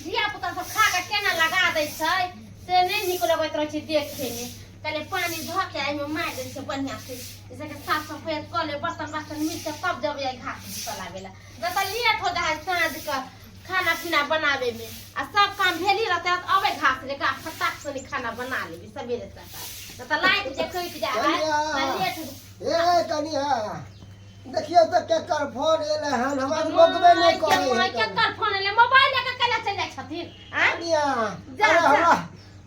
धिया पुता सब खा के केना लगा दै छै से नहि नीक लगैत रहै छै देखैमे। कहले पानि धऽ के एहिमे मारि दै छै बढ़िआँ से, जैसे कि साफ सफाइ कऽ ले, बर्तन बासन मिल के तब जबै घास भूसा लाबै लए। जतऽ लेट हो जाइ है साँझ के खाना पीना बनाबे में, आ सब काम भेली रहते तऽ अबै घास लेके आ फटाक से खाना बना लेबी सवेरे सकाल, तऽ लाइट जे कटि जाइ है तऽ लेट। ए कनिया, देखियौ तऽ केकर फोन एलै हन, हमरा तऽ बकबे नहि करै है। केकर फोन एलै? मोबाइल लऽ कऽ केना चलि जाइ छथिन आँय? कनिया, जा, अरे हमरा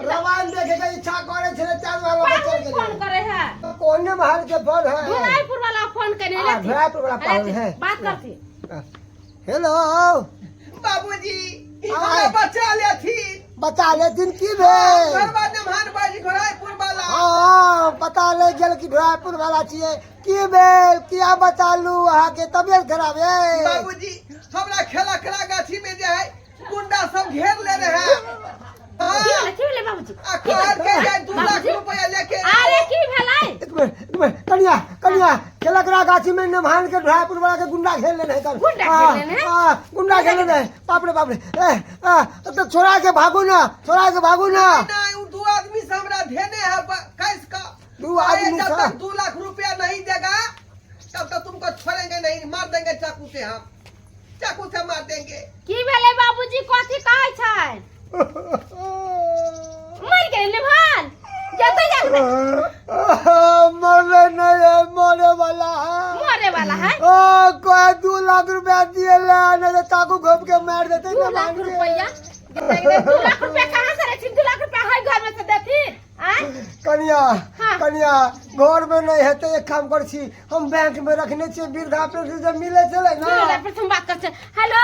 रामायण देखे के इच्छा करे छलै, ताहि दुआरे लऽ कऽ चलि फोन गेलियै। करे है? कोने महल के फोन है? धुराईपुर वाला फोन केने रहथिन। धुराईपुर वाला फोन है। बात करथिन। हेलो बाबूजी, हमरा बचा लेथिन। बचा लेथिन? की भेल? घरवा नमहान बाजी घोराईपुर वाला। हाँ, पता लागि गेल कि धुराईपुर वाला छियै। की भेल? किया बचालू? अहाँके तबियत खराब है? बाबूजी, हमरा खेलकरा गाछी में जे है गुंडा सब घेर ले रहे हैं। की भेलै? की भेलै बाबूजी? आ कहल के जे 2 लाख रुपया लेके। अरे की भेलै? एक मिनट, एक मिनट कनिया, कनिया, खेलकरा गाछी में नमहान के ढोरापुर वाला के गुंडा घेर लेने है। गुंडा घेर लेने है? हाँ, गुंडा घेर लेने है। बाप रे बाप रे, ए, आ, तो छोड़ा के भागू ना, छोड़ा के भागू ना। नहीं, वो 2 आदमी से हमरा धेने है कैस का। 2 आदमी जब से? तक 2 लाख रुपया नहीं देगा तब तक तुमको छोड़ेंगे नहीं, मार देंगे चाकू से, हम चाकू से मार देंगे। की भेलै बाबूजी? कथी कहै छै? मरि गेलै निभान? जतै जा। मरले नहीं है, मरे वाला है। मरे वाला है? ओ कोई 2 लाख रुपया दिए ले, नहीं तो चाकू घोप के मार देते। 2 लाख रुपया? 2 लाख रुपया कहाँ से रखथिन? 2 लाख रुपया है घर में से देथिन? आँय? कनिया। हाँ। कनिया, घर में नहीं है तो एक काम कर छी, हम बैंक में रखने छियै, वृद्धा पेंशन जे मिले छलै ना। 2 लाख पर हम बात कर छै। हेलो।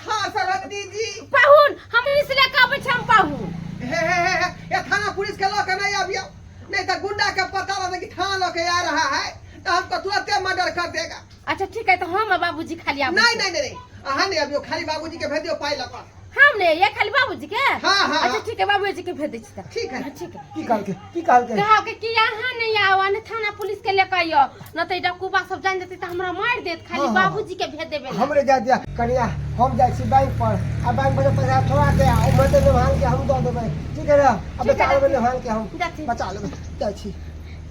हाँ सरहदी जी। पाहुन, हम पुलिस लेके अबै छी, हम पाहुन। हे हे हे हे, ये थाना पुलिस के लऽ के नहीं आबियो, नहीं तो गुंडा के पता लगे कि थाना लऽ के आ रहा है तो हमको तुरंते मर्डर कर देगा। अच्छा ठीक है, तो हम आ बाबूजी खाली आबै नहीं छी। नहीं नहीं नहीं, अहाँ नहीं आबियो, खाली बाबूजी के भेज दियो पाई लऽ कऽ। हम नहीं, ये खाली बाबूजी के। हाँ, हाँ, अच्छा हाँ। ठीक है, बाबूजी के भेज दै छी तऽ। ठीक है। हाँ, ठीक है। की कहलकै? की कहलकै? कहब के कि अहाँ नहीं आओ, आ थाना पुलिस के लेके आइयो न तऽ ई डकूबा सब जान जेतै तऽ हमरा मारि देत। खाली हाँ, हाँ। बाबूजी के भेज देबै ला। हमरे जा दिया कनिया, हम जाइ छी बैंक पर आ बैंक पर से पैसा छोड़ा के आ ओमे तऽ नमहान के हम दऽ देबै। ठीक है ना? आ ठीक है, बचा लेबै जाथिन। नमहान के हम। जाथिन। बचा लेबै, जाइ छी।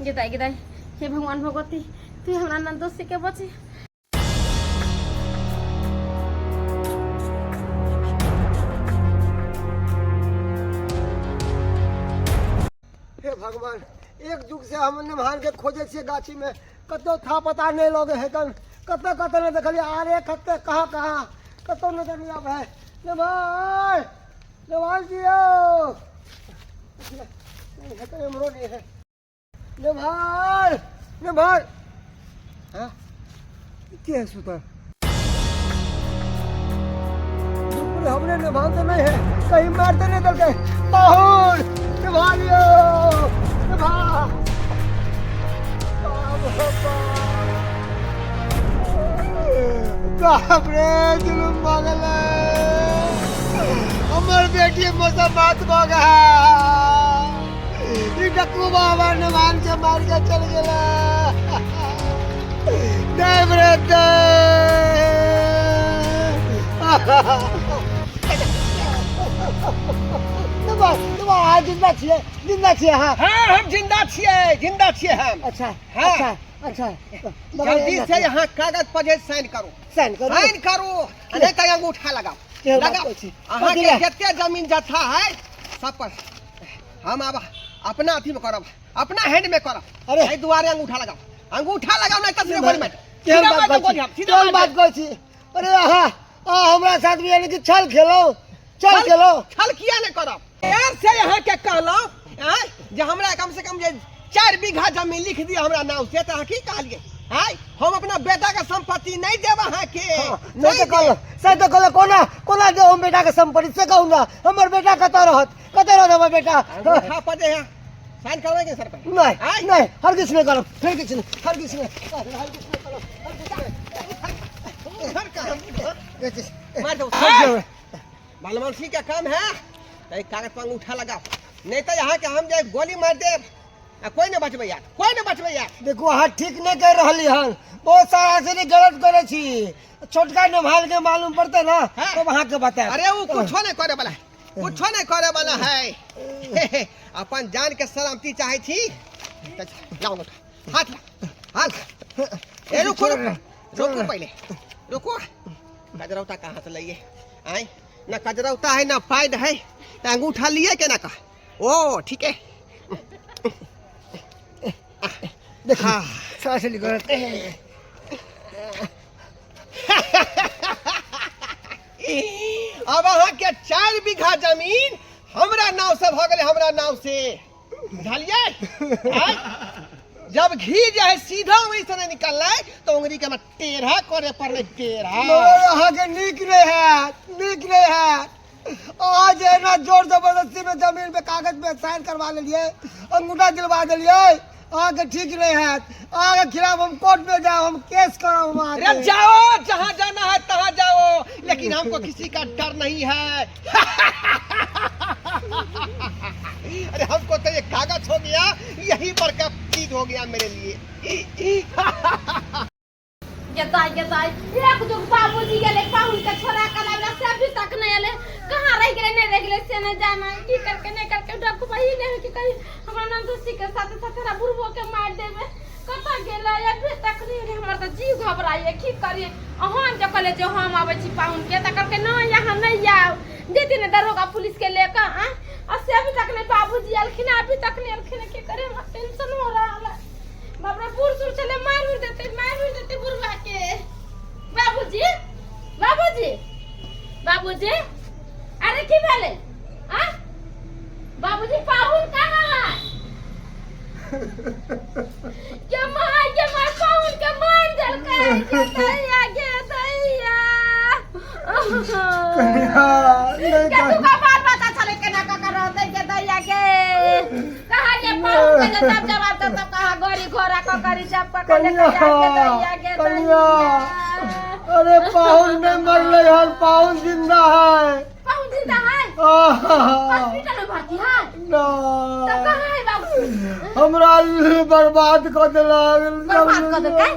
गेदाइ गेदाइ, हे भगवान भगवती, तू हमरा नंदोसी के बचे। हे भगवान, एक जुग से हम नमहान के खोजे छियै गाछी में, कतौ था पता नहीं लगे है कन, कतौ कतौ नहीं देखलियै। अरे कते कहाँ कहाँ कतौ नजर नहीं आबै है। नमहान, नमहान जी यौ नहीं है तो एमरो नहीं है। नमहान, नमहान, हाँ के है सुतल? बिल्कुल हमरे नमहान तो नहीं है, कहीं मार तो नहीं दलकै। पाहुन, नमहान यौ, नमहान, बाप रे बाप रे, जुलुम भऽ गेलै। हमर बेटी मोसम्मात भऽ गेल। ई डकुबा हमर नमहान के मार के चल गेलै। देव रे देव। अहाँ जिंदा छियै? जिंदा छियै अहाँ? हाँ, हम जिंदा छियै, जिंदा छियै हम। अच्छा। हाँ। अच्छा अच्छा। जल्दी से यहाँ कागज पर जे साइन करू। साइन करू? साइन करू, आ नहीं तो अंगूठा लगाओ। केहन बात लगाओ। कहै छी? अहाँ कथी के लए? जते जमीन जथा है सब पर हम आब अपना अथी में करब, अपना हैंड में करब। अरे। एहि दुआरे अंगूठा लगाओ, अंगूठा लगाओ, नहीं तो सीधे गोली मार। केहन सीधा बात मार कहै दो गोली छी? हम, सीधा केहन मार बात दो। कहै छी? अरे अहाँ, अहाँ हमरा साथ भी यानी कि छल खेलौ, छल खेलौ। छल किया नहीं करब? यार से यहाँ के कहलहुँ आँय, जे हमरा कम से कम जे 4 बीघा जमीन लिख दिअ हमरा नाम से, तऽ अहाँ की कहलियै? आँय, हम अपना बेटा के संपत्ति नहीं देब अहाँके। हाँ, से नहीं तऽ कहलहुँ, देब। से तऽ कहलहुँ, कोना कोना देब हम बेटा के संपत्ति से कहू ना? हमर बेटा कतऽ रहत? कतऽ रहत हमर बेटा? अंगूठा पर जे है साइन करबै सर पर? नहीं। आँय? नहीं, हरगिज नहीं करब, हरगिज नहीं, हरगिज नहीं, हरगिज नहीं करब, हरगिज नहीं। उधर का हम उधर। मार दो। हट। बलवंशी के काम है तो एक कागज पर अंगूठा लगाओ, नहीं तो यहाँ के हम जे गोली मार देब आ कोई नहीं बचबै यार, कोई नहीं बचबै यार। देखू, अहाँ ठीक नहीं कर रहली हन, बहुत सारा से गलत करै छी। छोटका नमहाल के मालूम पड़ते ना हाँ। तब अहाँ के बताएब। अरे वो कुछो नहीं करे वाला है, कुछो नहीं करे वाला है। अपन जान के सलामती चाहे छी त लाओ अंगूठा, हाथ ला, हाथ ला। ए रुको रुको रुको, पहले रुको। कजरौता कहाँ से लइए आय? ना कजरौता है ना पैड है, त अंगूठा लिए के ना का। ओ ठीक है। देखिए हाँ। सांस निकलते। अब अहाँ के 4 बीघा जमीन हमरा नाव से भऽ गेलै, हमरा नाव से, बुझलियै? आँय? जब घी जे है सीधा उंगली से नहीं निकललै तो उंगली के हमरा टेढ़ा करे पड़लै, टेढ़ा। मगर अहाँके नीक नहीं है, नीक नहीं है। अहाँ जे एना जोर जबरदस्ती में जमीन पे कागज पे साइन करवा लेलियै, अंगूठा दिलवा देलियै, अहाँके ठीक नहीं है। अहाँके खिलाफ हम कोर्ट में जाओ, हम केस करब हम अरे अहाँके। जाओ, जहाँ जाना है तहाँ जाओ, लेकिन हमको किसी का डर नहीं है। अरे हमको तो ये कागज हो गया, यही बड़का चीज हो गया मेरे लिए। गेताई गेताई, एक दुख बाबूजी गेलै पाहुन के छोड़ा के लाबला से अभी तक नहीं एलै, कहाँ रहि गेलै नहीं रहि गेलै से नहीं जाना, की करके नहीं करके डकु वही नहीं है कि कहीं हमरा नंदोसी के साथे साथे हमरा बुढ़बो के मारि देबै। कतऽ गेलै अभी तक नहीं एलै, हमर तऽ जीव घबराइए, की करिए। अहाँ जे कहले जे हम आबै छी पाहुन के, तऽ कहलकै नहीं यहाँ नहीं आउ, जेती ने दरोगा पुलिस के लेकर। आ से अभी तक नहीं बाबूजी एलखिन, अभी तक नहीं एलखिन, की करे, हमरा टेंशन हो रहा है। बाप रे, बूढ़ सूढ़ चले मार उड़ देते, मार उड़ देते बुढ़वा के। बाबूजी बाबूजी बाबूजी, अरे की भेलै? आ बाबूजी पाहुन कहाँ है? के मार, के मार, पाहुन के मार देलकै। के दैया, के दैया। कन्या, नहीं। के तू का बाल बच्चा छलै, केना कऽ के रहतै? के दैया के कहाँ जे पाहुन के जे तब जवाब तब तब कहाँ गाड़ी घोड़ा कऽ करी जब कऽ के कन्या, के दैया के कन्या। दैया। अरे पाहुन नहीं मरले हन, पाहुन जिंदा है। पाहुन जिंदा है? आहा, हॉस्पिटल में भर्ती है? ना। तब कहाँ है बाबू? हमरा बर्बाद कऽ देलक। बर्बाद कऽ देलकै?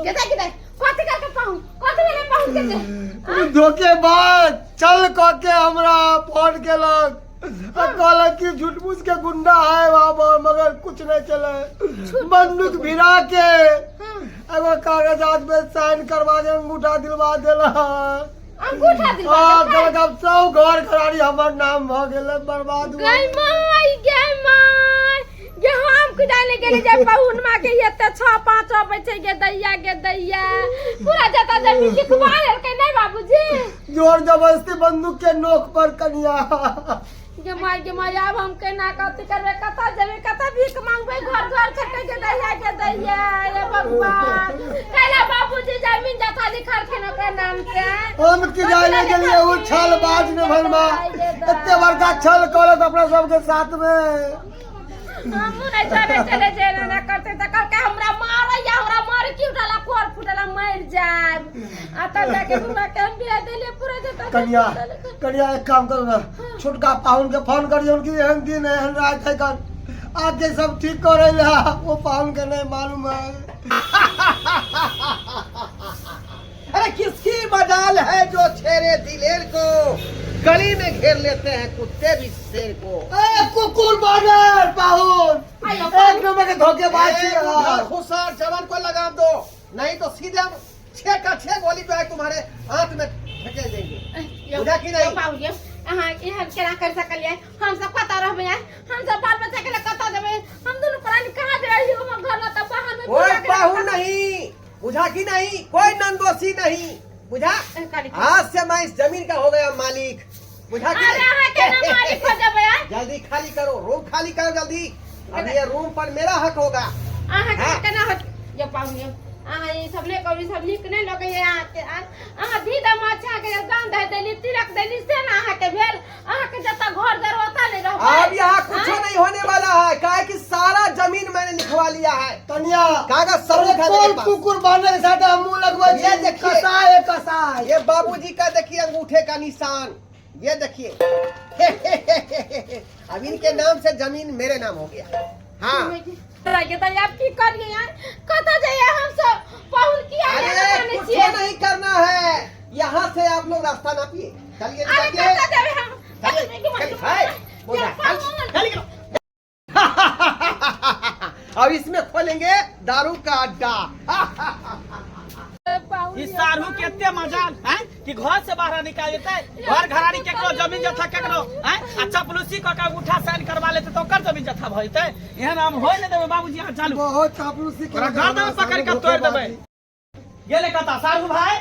केते केते कथी करके पाहुन, कथी भेलै पाहुन के जे? धोखेबाज छल कऽ के हमरा फोन केलक आ कहलक कि झूठ मूठ के गुंडा है वहाँ पर, मगर कुछ नहीं चले, बंदूक भिरा के एगो कागजात में साइन करवा के अंगूठा दिलवा देलक। अंगूठा दिलवा हाँ। देलकै? कहलक आब सब घर घरारी हमर नाम भऽ गेलै, बर्बाद भऽ गई माय, गई माय, गे हम कुदाले गेली जे पाहुन माँ के एते 6 5 अबै छै। गे दैया, गे दैया, पूरा जता जमीन लिखवा लेलकै नहीं बाबूजी? जोर जबरदस्ती बंदूक के नोक पर कनिया। गे माय, गे माय, आब हम केना कथी करबै? कतऽ जेबै? कतऽ भीख मांगबै? घर घर छकै। गे दैया, गे दैया, हे भगवान, कैला बाबूजी जमीन जथा लिखलखिन ओकरा नाम से? हम की जाने गेलियै ओ छल बाज ने भरमा एते बड़का छल करत अपना सबके साथ में। हमहूँ नहि चले चले जे एना करते तऽ कहलकै हमरा मारैया, हमरा मारे की उठला कोर फुटला मरि जायब। आ तब जाके बुढ़वा के हम बिया देलियै पूरा जता। कनिया, कनिया, एक काम करू ना, छोटका पाहुन के फोन करियौ कि एहन दिन एहन रात है कन आके सब ठीक करे ला, वो पाहुन के नहीं मालूम है। अरे किसकी मजाल है जो छेड़े दिलेर को, गली में घेर लेते हैं कुत्ते भी शेर को। ए कुकुर बानर पाहुन। आयो। एक नंबर के धोखेबाज ए, छी उधर हुशार जवान को लगाम दो, नहीं तो सीधे हम 6 का 6 गोली जो है तुम्हारे हाथ में धकेल देंगे, बुझा कि नहीं? पाहुन यौ, अहाँ एहन केना कर सकलियै? हम सब कतऽ रहबै? हम सब बाल बच्चा के लए कतऽ जेबै? हम दुनू प्राणी कहाँ जेबै? हमर घर तऽ बाहर में। कोई पाहुन नहीं, बुझा कि नहीं? कोई नंदोसी नहीं, बुझा? काली। आज से मैं इस जमीन का हो गया मालिक, बुझा कि अरे अहाँ केना नहीं? मालिक हो जेबै आँय? जल्दी खाली करो रूम, खाली करो जल्दी, अब ये रूम पर मेरा हक होगा। अहाँ हाँ। केना होत यौ पाहुन यौ? अहाँ ई सब नहि करू, ई सब नीक नहि लगैया अहाँके। अहाँ धी दमाद छै, अहाँके दान धरि देली, तिलक देली, से ने अहाँके भेल? अहाँके जतऽ घर जर ओतऽ नहि रहबै? अब यहाँ कुछ आँय? नहीं होने वाला है, काहे कि सारा जमीन मैंने लिखवा लिया है। कनिया, कागज सब अरे है मेरे कोन पास। कुकुर बानर के साथ हम मुंह लगबै ये छी? देखिए। कसाय है, कसाय। ये बाबूजी का देखिए अंगूठे का निशान, ये देखिए। अब इनके नाम से जमीन मेरे नाम हो गया। हाँ। के तऽ आब की करियै यार? कतऽ जइयै हम सब? पाहुन किया अरे नहि कुछ छियै? नहीं करना है, यहाँ से आप लोग रास्ता नापिए। चलिए अरे निकलिए। कतऽ जेबै हम? चलिए, चलिए, हाय, बोल रहा है, चल, चल निकलो। अब इसमें खोलेंगे दारू का अड्डा। ई साढ़ू के एते मजाल हैं कि घर से बाहर निकाल देते, घर घरारी केकरो जमीन जथा केकरो हैं, आ चपलूसी क के अंगूठा साइन करवा लेते तो ओकर जमीन जथा भ जेतै। एहन हम होय नै देबै बाबूजी, अहाँ चालू बहुत चापलूसी ओकरा गर्दन पकड़ के तोड़ देबै। गेलै कतऽ साढ़ू भाई?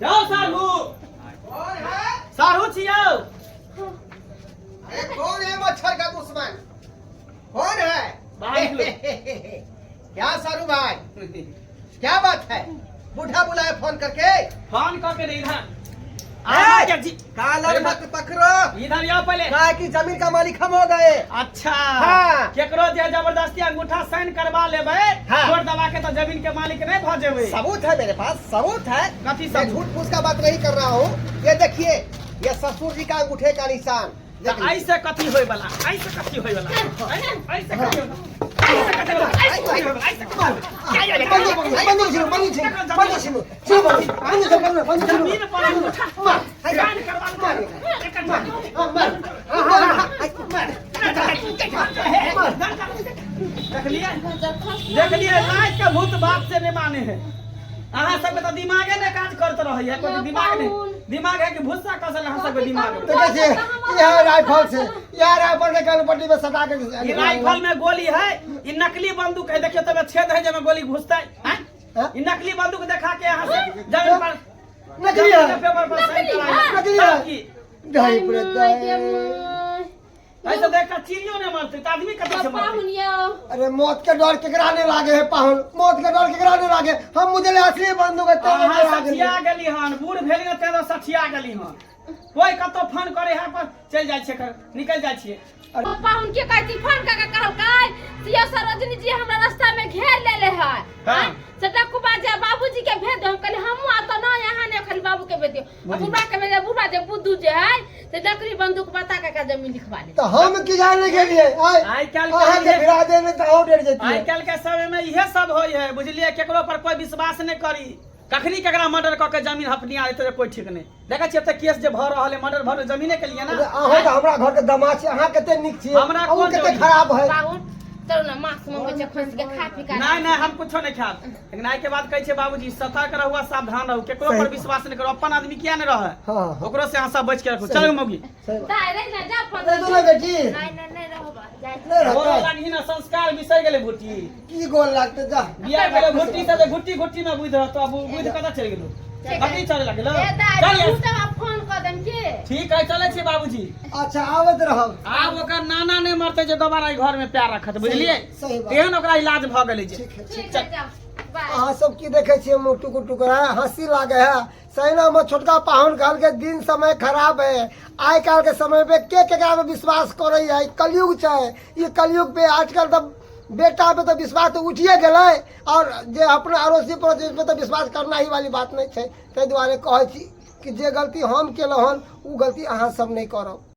जाओ साढ़ू। कौन है? साढ़ू छियौ। अरे कौन है मच्छर का दुश्मन, कौन है? बाहर निकलो। क्या सारू भाई, क्या बात है, बूढ़ा बुलाए फोन करके? फोन कऽ के इधर ए! आ जी। कालर मत पकड़ो। इधर आओ पहले। काहे की जमीन का मालिक हम हो गए। अच्छा। हाँ। केकरो जे जबरदस्ती अंगूठा साइन करवा लेबै, हाँ। छोड़ दबा के, तो जमीन के मालिक नहीं भ जेबै। सबूत है मेरे पास, सबूत है। कथी मैं सबूत? झूठ फूस का बात नहीं कर रहा हूँ। ये देखिए, ये ससुर जी का अंगूठे का निशान देख तऽ लीजिए। ऐसे कथी होय वाला, ऐसे कथी होय वाला, ऐसे कथी होय वाला, ऐसे कथी होय वाला, ऐसे कथी होय वाला, ऐसे कथी होय वाला? बंदूक बंदूक छिनु, बंदूक छिनु, बंदूक छिनु, छिनु, बंदूक छिनु, बंदूक बंदूक छिनु। जमीन पर अंगूठा मार, साइन करवा लेबै। एकर मार, मार, मार। देखलिए देखलिए, रात के भूत बाप से नहीं माने है। अहाँ सबके तऽ दिमागे ने काज करत रहैया, कोई दिमाग नहीं, दिमाग है कि भुस्सा कसल अहाँ सबके दिमाग में। देखै छियै, इएह राइफल छै, इएह राइफल के कनपट्टी में सटा के ई राइफल में गोली है, ई नकली बंदूक है। देखियो तबे छेद है जेमे गोली घुसतै हैं? हैं? ई नकली बंदूक देखा के अहाँ से जमीन पर नकली है। जमीन के पेपर पर साइन नकली कराई। है। नकली है। तब की? दही पर ऐसे देख के चिड़ियो नहीं मरते तऽ आदमी कतऽ से मरतै? पाहुन यौ। अरे मौत के डर केकरा नहीं लागे है पाहुन, मौत के डर केकरा नहीं लागे? हम मुझे ले असली बंदूक है, तेरे अहाँ नहीं लागे। सठिया गेली हन, बूढ़ भेली ने तें सठिया गेली हन। कोई कतौ फोन करे है पर चलि जाइ छियै, निकलि जाइ छियै। पाहुन के कहै छी, फोन कऽ के कहलकै से यौ सरोजनी जी हमरा रास्ता में घेर लेले है। हाँ। से डकुबा जे बाबूजी के भेज दो। हम कहली हमहूँ आ तऽ नहि, अहाँ नहि खाली बाबू के भेज दियौ आ बुढ़बा के भेज दियौ। बुढ़बा जे बुद्धू जे है से नकली बंदूक बता के के जमीन लिखवा ले। तो हम की जाने के लिए आय आइ काल्हि अहाँ के भिड़ा दे नहीं तो और डर जेती। आइ काल्हि के समय में इहे सब होइ है, बुझलियै? केकरो पर कोई विश्वास नहि करी। कखनी केकरा मर्डर कऽ के जमीन हफनिया जेतै जे कोई ठीक नहि। देखै छियै तऽ केस जे भऽ रहल है, मर्डर भऽ रहल जमीने के लिए ना। अहाँ तऽ हमरा घर के दामाद छी, अहाँ कते नीक छियै, हमरा अहूँ कोन कते जरूरी? खराब है। पाहुन चलू ने, मांस मंगबै छै, खोसि के खा पी के। नहीं नहीं, हम कुछो नहीं खाब। लेकिन आई के बाद कहै छै बाबूजी, सतर्क रहू आ सावधान रहू, केकरो पर विश्वास नहीं करू। अपन आदमी किया नहीं रहे, हाँ, हाँ। ओकरो से अहाँ सब बच के रखू। चलू मौगी। सही बात। दाइ रहि ने जा फोन। नहीं तो ना बेटी। नहि नहि नहि रहब, जाइ छी। नहीं गोर रहता। लागही ना, संस्कार बिसरि गेलै भुट्टी। की गोल लगते, जा। बियाह गेलै भुट्टी से जे घुट्टी घुट्टी में बुझि रहतो, आब बुझि कतऽ चलि गेलौ? कथी चले लगलो? ए दाइ, चल। तू तऽ आब फोन कऽ देम की? ठीक है, चलै छी बाबूजी। अच्छा, आबैत रहब। आब ओकर नाना नहि मरतै जे दोबारा ई घर में पैर रखत, बुझलियै? सही बात। तेहन ओकरा इलाज भऽ गेलै जे। ठीक है। ठीक है, जाओ, बाय। अहाँ सब की देखे छियै मुँह टुकुर टुकुर है, हंसी लागे है? सैना में छोटका पाहुन कहल के दिन समय खराब है। आइ काल्हि के समय पे के केकरा पे विश्वास करे है? कलयुग छै, ई कलयुग पे आजकल तऽ बेटा पे तऽ विश्वास तऽ उठिए गेलै, और जे अपना अड़ोसी पड़ोसी पे तऽ विश्वास करना ही वाली बात नहि छै। ताहि दुआरे कहै छी कि जे गलती हम केलहुँ हन, ओ गलती अहाँ सब नहि करब।